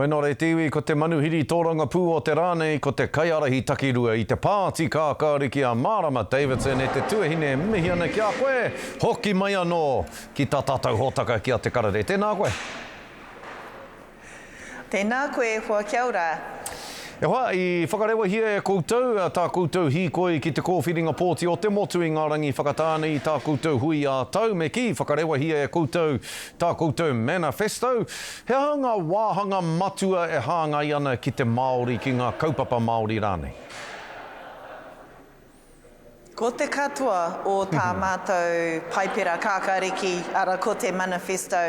Whai nō reira te iwi, ko te manuhiri tōrangapū o te rā nei, ko te kaiārahi takirua i te pāti kākāriki a Mārama Davidson e te tuahine e mihi ana ki a koe, hoki mai anō ki tā tātou hōtaka ki a Te Karere. Tēnā koe. Tēnā koe e hoa, kia ora. E hoa, i whakarewahia e koutou tā koutou hīkoi ki te kōwhiringa pōti o te motu i ngā rangi whakatāne i tā koutou hui ā-tau, me kī, whakarewahia e koutou tā koutou manifesto. He aha ngā wāhanga matua e hāngai ana ki te Māori, ki ngā kaupapa Māori rānei? Ko te katoa o tā mātou Paipera Kākāriki, ara ko te manifesto,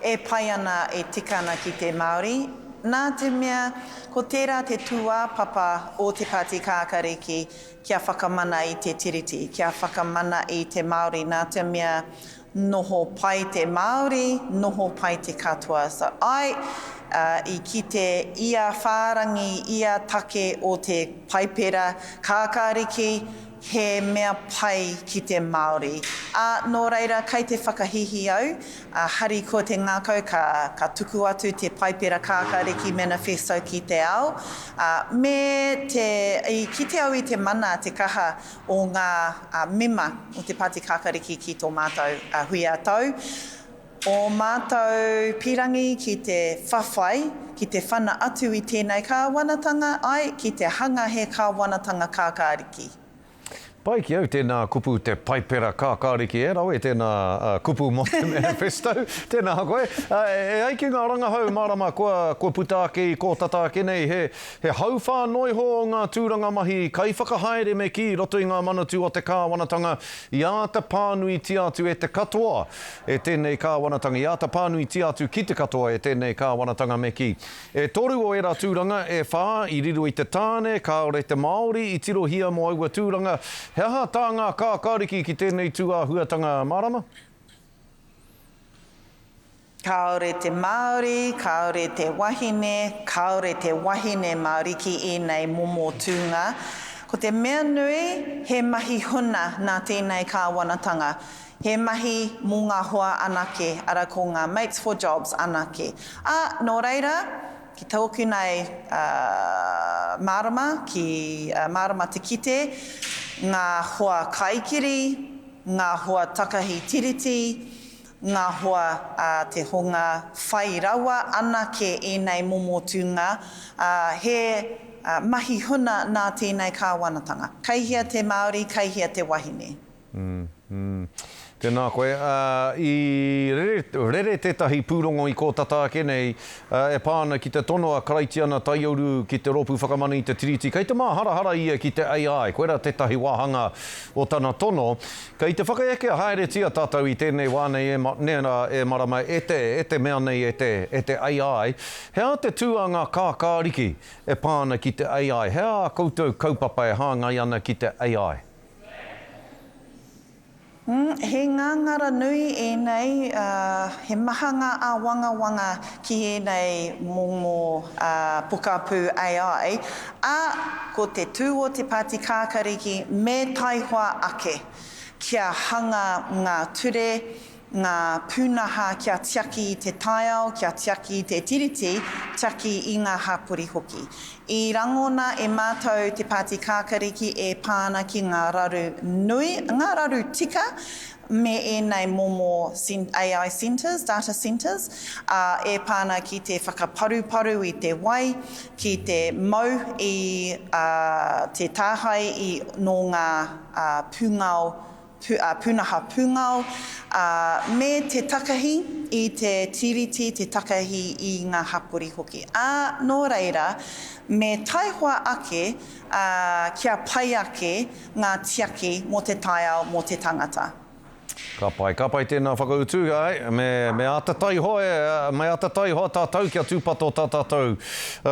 e pai ana, e tika ana ki te Māori, nā te mea ko tērā te tūāpapa o te Pāti Kākāriki kia whakamana i te Tiriti, kia whakamana i te Māori, nā te mea noho pai te Māori, noho pai te katoa. So āe, i kite ia whārangi, ia take o te Paipera Kākāriki, he mea pai ki te Māori. Ā, nō reira, kei te whakahīhī au, ā, harikoa te ngākau ka, ka tuku atu te Paipera Kākāriki Manifesto ki te ao, ā, me te, i kite au i te mana, te kaha o ngā mema o te Pāti Kākariki ki tō mātou hui ā-tau. Ō mātou pīrangi ki te whawhai, ki te whana atu i tēnei kāwanatanga, āe, ki te hanga he kāwanatanga kākāriki. Pai ki au tēnā kupu te Paipera Kākāriki, e rawe tēnā kupu mō te manifesto, tēnā koe. E ai ki ngā rangahau mārama kua, kua puta ake i kō tata ake nei, he, He hauwhā noa iho o ngā tūranga mahi kaiwhakahaere me kī i roto i ngā manatū o te kāwanatanga i āta pānuitia atu e te katoa e tēnei kāwanatanga, i āta pānuitia atu ki te katoa e tēnei kāwanatanga me kī. E toru o ērā tūranga e whā i riro i te tāne, kāore te Māori i tirohia mō aua tūranga. He aha tā ngā kākāriki ki tēnei tūāhuatanga mārama? Kāore te Māori, kāore te wahine, kāore te wahine Māori ki ēnei momo tūnga. Ko te mea nui, he mahi huna nā tēnei kāwanatanga. He mahi mō ngā hoa anake, ara ko ngā mates for jobs anake. Ā, nō reira, ki tōku nei mārama, ki mārama te kite, ngā hoa kaikiri, ngā hoa takahi tiriti, ngā hoa a te hunga whai rawa anake ēnei momo tūnga, ā, he mahi huna nā tēnei kāwanatanga. Kei hea te Māori, kei hea te wahine? Mm. Tēnā koe. I rere, rere tētahi pūrongo i kō tata ake nei e pā ana ki te tono a Karaitiana Taiuru ki te Rōpū Whakamana i te Tiriti. Kei te māharahara ia ki te AI. Koirā tētahi wāhanga o tana tono. Kei te whakaekea haeretia tātou i tēnei wā nei e, nē rā, e marama, e te, e te mea nei, e te, e te AI. He aha te tū a ngā kākāriki e pā ana ki te AI? He aha ā koutou kaupapa e hāngai ana ki te AI? Mm, he ngāngara nui ēnei, ā, he maha ngā āwangawanga ki ēnei momo, ā, pokapū AI, ā, ko te tū o te Pāti Kākariki me taihoa ake kia hanga ngā ture, ngā pūnaha kia tiaki i te taiao, kia tiaki i te Tiriti, tiaki i ngā hapori hoki. I rangona e mātou te Pāti Kākariki e pā ana ki ngā raru nui, ngā raru tika me ēnei momo AI centres, data centres, ā, e pā ana ki te whakaparuparu i te wai, ki te mau i te tāhae i nō ngā pūngao, pūnaha pūngao, ā, me te takahi i te Tiriti, te takahi i ngā hapori hoki. Ā, nō reira, me taihoa ake, ā, kia pai ake ngā tiaki mō te taiao, mō te tangata. Ka pai, ka pai tēnā whakautu, āe, me, me āta taihoa e, me āta taihoa tātou kia tūpato tā tātou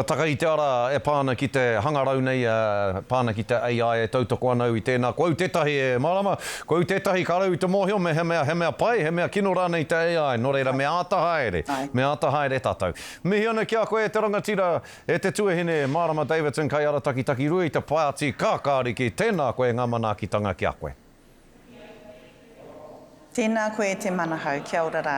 taka i te ara e pā ana ki te hangarau nei, e pā ana ki te AI e tautoko ana au i tēnā. Ko au tētahi e mārama, ko au tētahi kāre au i te mōhio mehemea he mea pai, he mea kino rānei te AI, nō reira me āta haere, me āta haere tātou. Mihi ana ki a koe e te rangatira, e te tuahine, Mārama Davidson, kaiarataki takirua i te Pāti Kākāriki, tēnā koe ngā manaakitanga ki a koe. Tēnā koe e te Manahau, kia ora rā.